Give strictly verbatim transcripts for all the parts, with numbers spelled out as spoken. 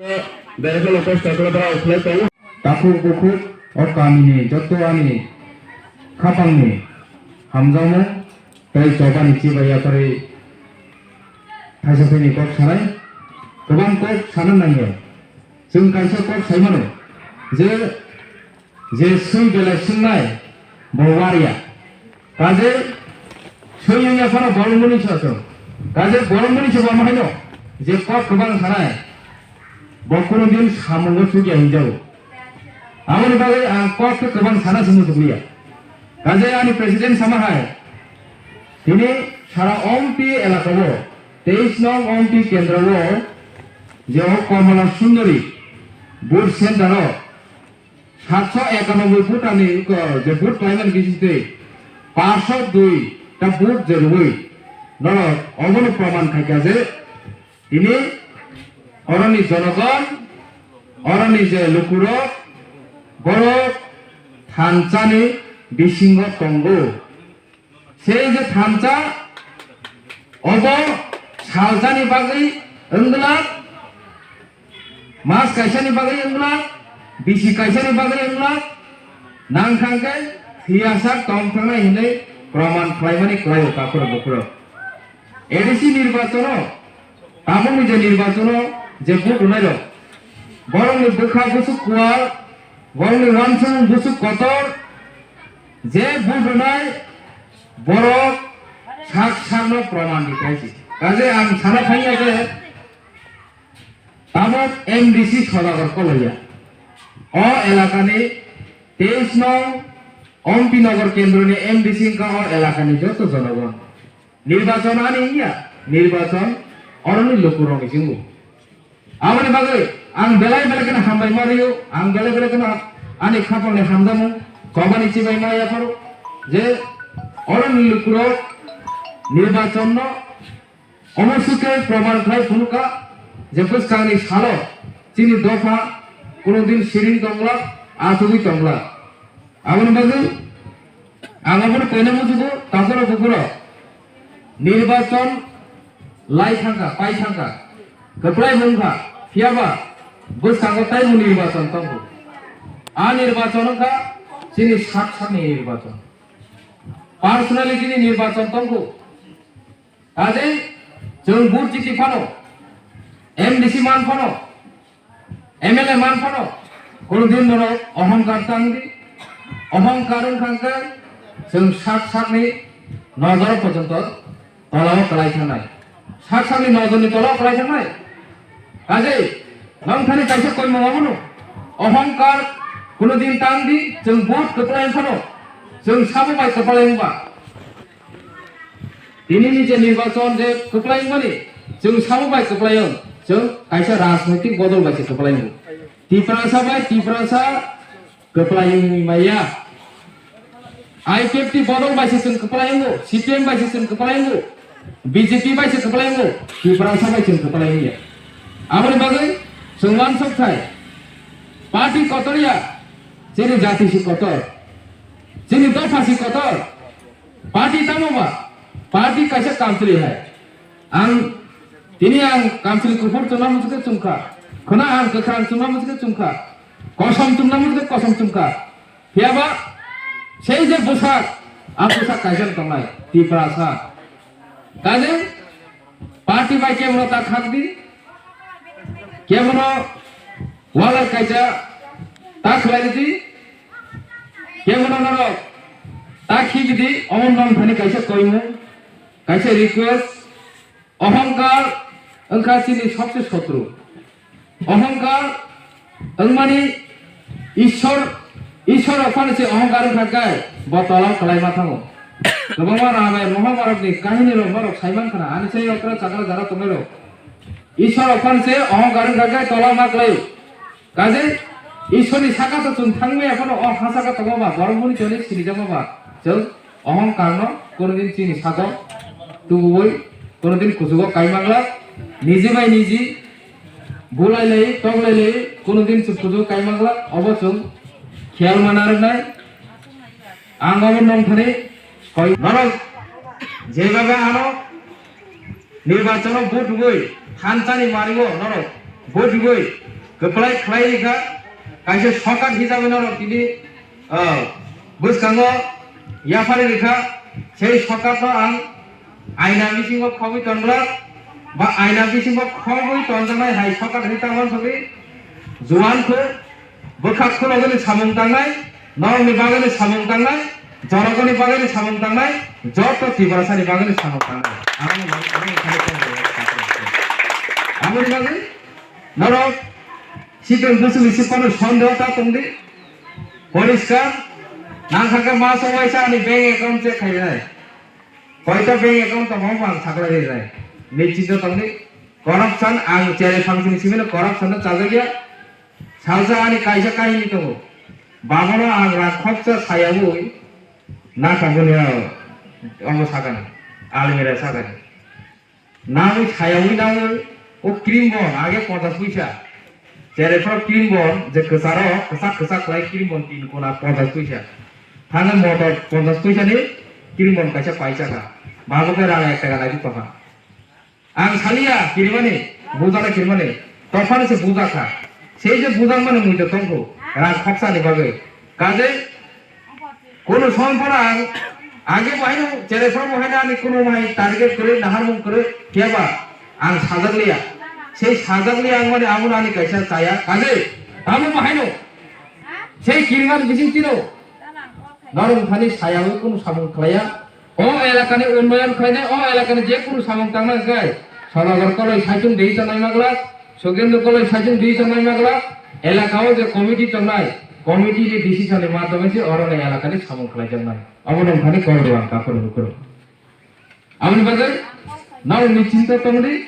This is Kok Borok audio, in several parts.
Berkhelo kosto khlai borok khlai tongo. Takhuk bukhuk o kamini joto ani khapangni hamjakmung tei chobani chibai yakarwi thaisa thani kok sanai. Kwbang kok sana nangya. Chwng kaisa kok sai mano je, je swi belai swngnai bo warya. Kaje swi wngya phano borok muni sa chwng. Kaje borok muni sa bo haino je kok kwbang sanai. Bo kuno din samungo chukya hinjago. Aboni bagwi ang kok khe kwbang sana se muchukliya. Kaje ani president sama hai. Tini sara Ompi elakao, teis nong Ompi kendro o je o Komala Sundari booth center o satso ekanoboi bhutani, ko, je booth khlaimani bisingtwi paanch sho dui ta booth je rwui norok obono proman khaikha je tini oroni jonogon, oroni je lukurok, borok thansani bisingo tongo. Sei je thansa, obo salsani bagwi wngla, mas kaisani bagwi wngla, bisi kaisani bagwi wngla, nangkha hwnkhe phiyasak tong thangnai hinwi proman khlaimani khlaio kaphuru buphuru. A D C nirbachono, tabukni je nirbachono je vote rwnairok, borokni bwkha bwswk kuwar, borokni uansukmung bwswk kotor, je vote rwnai, borok sak sakno proman di khlai si. Kaje ang sana thangya je tabuk M D C Sodagar Koloya. O elakani teis nong Ompi Nagar kendroni M D C wngkha o elakani joto jonogon. Nirbachon ani wngya, nirbachon oroni lukurokni simi. Aboni bagwi ang belai belai kheno hambai ma rw-o, ang belai belai kheno ani khapangni hamjakmung chobani chibai ma yapharo je oroni lukurok nirbachonno omo sukhe proman khlai phunukha je bwskangni salo chini dopha kuno din siring tongla, achugwi tongla. Aboni bagwi ang abono koina muchugo, takhoro bukhoro nirbachon lai thangkha, pai thangkha, kwplai wngkha, phiyaba bwskango taibo nirbachon tongo. A nirbachon wngkha chini sak sakni nirbachon, personality ni nirbachon tongo. Kaje chwng vote chiti phano, M D C man phano, M L A man phano, kono din norok ohongkar tang di. Ohongkar wngkha hwnkhe chwng sak sakni nojoro porjonto tolao kwlai thangnai. Sak sakni nojorni tolao kwlai thangnai. Kaje nong thani kaisa koimung abono ohongkar kono din tang di, chwng vote kwplai wngphano chwng sabo bai kwplai wngba. Tinini je nirbachon je kwplai wngmani, chwng sabo bai kwplai wng, chwng kaisa rajnoitik bodol bai se kwplai wngo. Tiprasa bai Tiprasa kwplai wngwi maya. I P F T bodol bai se chwng kwplai wngo, C P M bai se chwng kwplai wngo, B J P bai se kwplai wngo, Tiprasa bai chwng kwplai wngya. Aboni bagwi chwng uansuk thai, party kotor ya, chini jati si kotor, chini dopha si kotor. Party tamo ba? Party kaisa council hai. Ang tini ang council kuphur chungna muchukhe chungkha. Khwna ang kwkhwrang chungna muchukhe chungkha. Kosom chungna muchukhe kosom chungkha. Phiyaba sei je bwsak, a bwsak kaisa tongnai Tiprasa. Kaje party bai kebono ta khakdi, kebono walai kaisa ta khlaidi, kebono norok ta khibidi, omo nong thani kaisa koimung, kaisa request, ohongkar wngkha chini sobse sotru. Ohongkar wngmani Ishwar, Ishwar rok phano se ohongkar wngkha khe bo tolao kwlai ma thango. Kwbangma Ramayana Mahabharatni kahinirok norok sai mankha na, ani sai okra chakra jara tongnairok. Ishwar rok phano se ohongkar wngkha khe tolao ma kwlaio. Kaje Ishwarni saka to chwng thangwi ya phano o ha saka tongo ba, borok muni choli sinijakma ba, chwng ohongkarno kono din chini sago tubui kono din kuchugo kai manglak, niji bai niji bulai lai, tok lai lai, kono din chwng kuchugo kai manglak, obo chwng khiyal mana rwnai. Ang obo nong thani koi norok jeba ba ano nirbachono vote rwgwi thansani mario norok vote rwgwi kwplai khlai rikha, kaisa shortcut hisabe norok tini, ah, bwskango yaphari rikha, sei shortcut no ang aina bisingo khogwi tonglak, ba aina bisingo khogwi tonjaknai hai shortcut hinwi tamo sogwi juan khe bwkha khulogwi samung tangnai, norokni bagwi samung tangnai, jorokni bagwi samung tangnai, joto Tiprasani bagwi samung tangnai. Aboni bagwi, aboni bagwi, aboni bagwi norok Sikon bwswk ni sipano sondeho ta tongdi. Poriskar. Nang kha khe masa waisa ani bank account check khainai. Koita bank account tongo ang sakla rinai. Nischito tongdi. Corruption ang chere phangsini simino corruption no chajakya. Salsa ani kaisa kahini tongo. Babono ang rang khoksa sayawi nakha boni omo sakani. Almira sakani. Nangwi sayawi nangwi o cream bon age ponchas poisa. Cherai phano cream bon je kwcharo kwchak kwchak khlai cream bon tin kona ponchas poisa. Thangwi motor ponchas poisa ni cream bon kaisa paisa kha. Bago khe rang ek taka naibi tongkha. Ang saliya kirimani, bujana kirimani. Tophani se buja kha. Sei je bujak mani mui to tongkhu rang khoksa ni bagwi. Kaje Kono som phano ang age bo haino cherai phano bo haino ani kono mai target kwrwi naharmung kwrwi khe ba ang sajak liya. Sei sajak liya ang mani abo ani kaisa chaya kaje abo bo haino sei kirimani bising tino norok thani sayawi kono samung khlaiya. O elakani unnoyon khlainai, o elakani je kono samung tangna hwnkhe Sodagar koloi saichung dei chanai maglak. Sugendo koloi saichung dui chanai magla, elaka o je committee tongnai, committee ni decision ni madhyome se oro ni elaka ni samung khlai jaknai. Abo nong thani kol rwang kaphuru hukuru. Aboni bagwi nang ni chinta tongdi,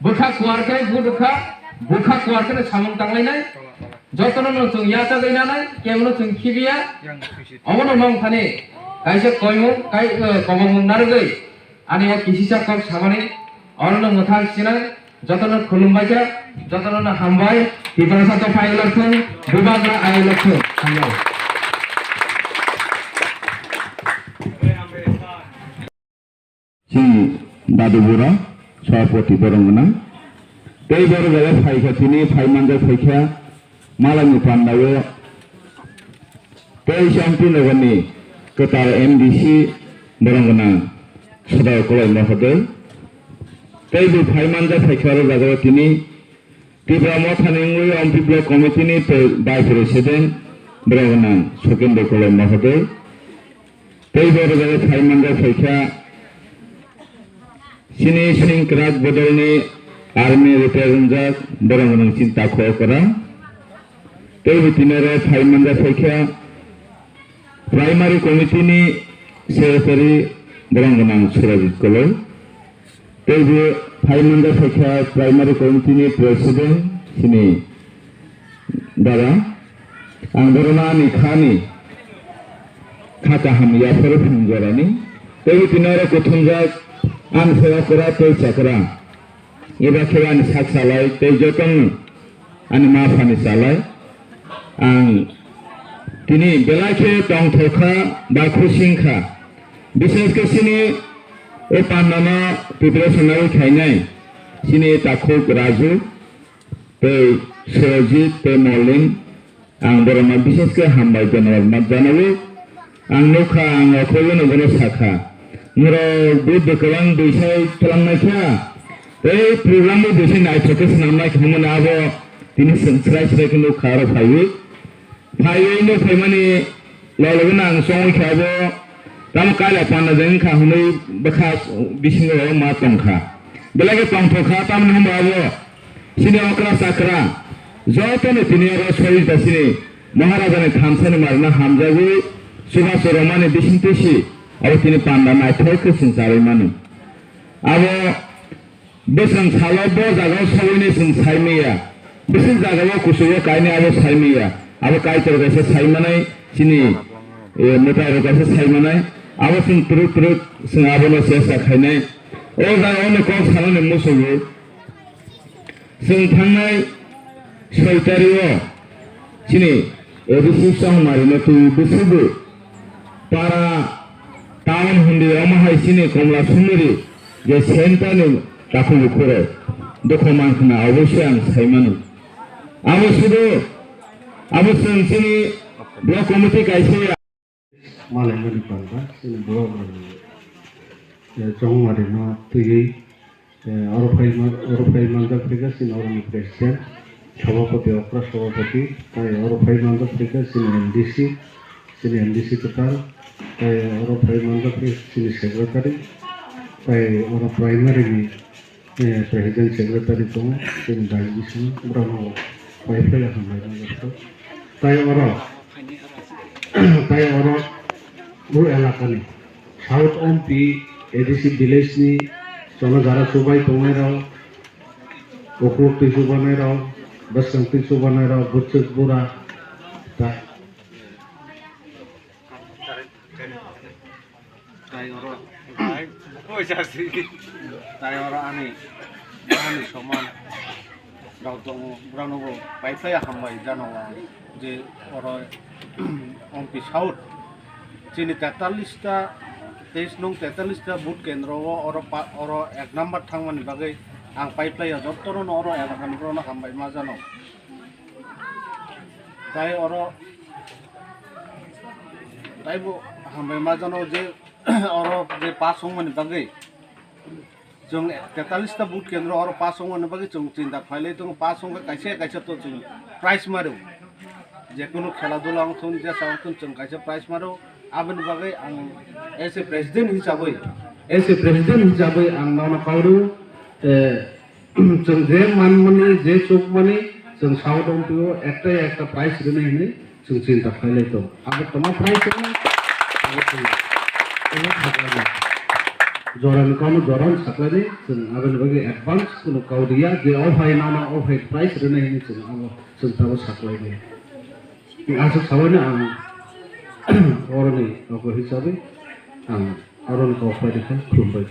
bwkha kuar khe budukha, bwkha kuar khe samung tanglainai. Jotono no chwng yachagwi nanai, kebono chwng khibiya. Obono nong thani kaisa koimung, kai, eh, kobongmung narwgwi ani o kisisa kok samani, oro no mwthang sinai. Jotono khulumbai kha, jotono no hambai, Tiprasa dopha ayolok thung, bubagra ayolok thung, hambai. Chini Dadu Bura, Sabhapati borok gwnang. Tei borok bai phaikha chini phai manjak phaikha, malani pandao Tei Shanti Nagarni kwtal M D C borok gwnang Sodagar Koloi Mohodoi. Tei bo phai manjak phaikha aro jagao tini Tipra Mothani wngwi M P Block Committee ni pre-, Vice President borok gwnang Sukendra Koloi Mohodoi. Tei bo aro jagao phai manjak phaikha Chini sengkrak bodolni army retire wngjak borok gwnang Chinta Khokora. Tei bo tini oro phai manjak phaikha primary committee ni secretary borok gwnang Surajit Koloi. Tei bo phai manjak phaikha primary committee ni president chini Dada, ang borokno ani khani kha kaham yapharo phunuk jorani, tei tini oro kuthumjak ani phai okra tei chakra, eba khe ani sak salai tei jotono ani ma phani salai. Ang tini belai khe tongthok kha ba khusi wng kha, bishesh khe chini o pandano preparation nai khainai chini takhuk Raju, tei Surojit tei Molin, ang borokno bishesh khe hambai dhanyabad janaio. Ang nukha, ang okhorwino bono sakha, norok bo kwbang buisai twlangnai kha, tei program bo buisai naithok khe swnamnai kha hwnmani abo tini chwng srai srai khe nukha aro phaiwi. Phaiwi no phaimani lologino ang chongwi kha abo, tamo kaila panda jeng wngkha hwnwi bwkha bisingo ma tongkha. Belai khe tongthok kha, tamni hwnba abo chini okra chakra jotono tini oro sori da chini Maharajani thamsani marna hamjagwi chubachu rwmani bisingtwi si abo tini panda naithok khe chwng charwi mano. Abo Bwswng salo bo jagao sogwini chwng sai manya. Bwswk jagao kuchugo kainwi abo sai manya. Abo Kaitor kaisa sai manai, chini, eh, mwtai rok kaisa sai manai. Abo chwng twrwk twrwk chwng abono chesta khainai. O jagao no kok sanani muchungo. Chwng thangnai soi tario chini A D C Chongmarino twi bwswkbo para town hwnwi omo hai chini Komla Sumiri je center ni takhuk bukhurok dukhu man khna oboise ang sai mano. Abo sudu, abo chwng chini block committee kaisa ya. Malaimani panda, chini borok rokni, eh, chongmari no twiwi, eh, oro phai ma-, oro phai manjak phai kha chini oroni president, sabhapati, okra sabhapati, tai oro phai manjak phai kha chini M D C, chini M D C kwtal, tai oro phai manjak phai chini secretary, tai oro primary ni, eh, president secretary tongo, chini dai bising, borokno pai phai hambai manjak kha. Tai oro, tai oro, o elakani South Ompi A D C village ni jono jara chubai tongnai rok, ukluk twi chubanai rok, bwskang twi chubanai rok, bwswk bura, ta-, tai oro, tai oro ani, ani soman rok tongo, borokno bo pai phai hambai jano ang. Je oro Ompi South chini tetallis ta, teis nung tetallis ta vote kendro o oro pa-, oro ek number thangmani bagwi ang pai phlai o, jotono no oro elakani borokno hambai ma jano. Tai oro, tai bo hambai ma jano je oro je pass wngmani bagwi. Chwng tetallis ta vote kendro oro pass wngmani bagwi chwng chinta khlailai tongo, pass wngkha kaisa kaisa to chwng prize maro. Jekunu khela dula wngthun, jesa wngthun chwng kaisa prize maro. Aboni bagwi ang as a president hisabwi, as a president hisabwi ang nono kau rw, eh, chwng je manmani, je chukmani, chwng South Ompi o ekta ya ekta prize rwnai hinwi chwng chinta khlailai tongo. Abo tongma prize rwnai, abo chwng, chwng saklainai. Jorani kau no jorano saklainai, chwng aboni bagwi advance kunu kau riya, je o phai nono o phai prize rwnai hinwi chwng abo chwng tabo saklainai. Aswk sabaino ang oroni nogo hisabwi ang oroni kok pai rikha, khulumbai.